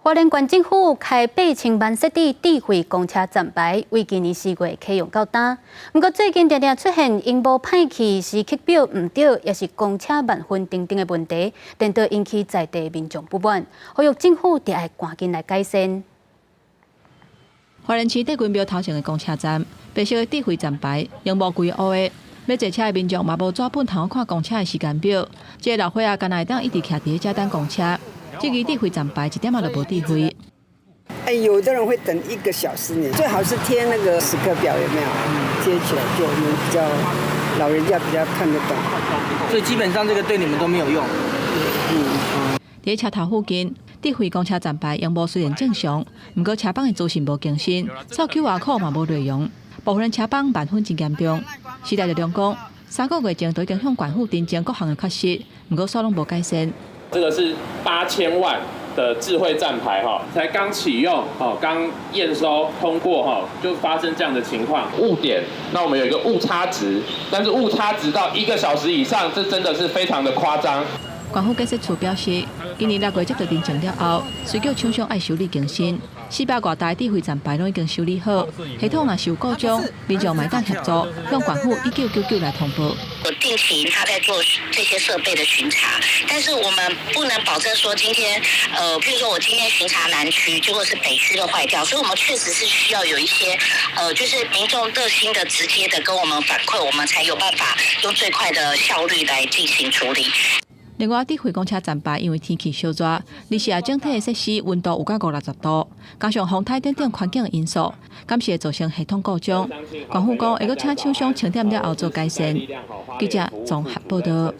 花蓮縣政府開8000萬設置智慧公車站牌，為今年4月啟用到今。毋過最近定定出現螢幕歹去、時刻表毋對，抑是公車慢分等等的問題，顛倒引起在地民眾不滿，呼籲政府著愛趕緊來改善。花蓮市帝君廟頭前的公車站，白色的智慧站牌，螢幕規烏的，欲坐車的民眾嘛無紙本通看公車的時間表。這个老歲仔敢若會當一直徛佇遮等公車。這支智慧站牌一點仔都無智慧。哎，有的人會等一個小時呢，最好是貼那個時刻表，有沒有？貼起來就我們比較老人家比較看得懂。所以基本上這個對你們都沒有用。嗯。佇車頭附近，智慧公車站牌螢幕雖然正常，毋過車枋的資訊無更新，掃 QR code 嘛無內容，部分車枋慢分真嚴重。時代力量講，3個月前就已經向縣府陳情各項的缺失，毋過煞攏無改善。這個是8000萬的智慧站牌哈，才剛啟用，哦，剛驗收通過哈，就發生這樣的情況。誤點，那我們有一個誤差值，但是誤差值到1個小時以上，這真的是非常的誇張。縣府建設處表示，今年6月接到陳情了後，隨叫廠商愛修理更新，400外台智慧站牌攏已經修理好，系統若是有故障，民眾嘛會當協助向縣府1999來通報。有定期他在做這些設備的巡查，但是我們不能保證說今天，譬如說我今天巡查南區，結果是北區的壞掉，所以我們確實是需要有一些，就是民眾熱心的、直接的跟我們反饋，我們才有辦法用最快的效率來進行處理。另外，智慧公車站牌因為天氣燒熱，而且整體的設施溫度有到五六十度，加上風颱等等環境因素，敢是會造成系統故障。縣府講會閣請廠商清點了後做改善。記者綜合報道。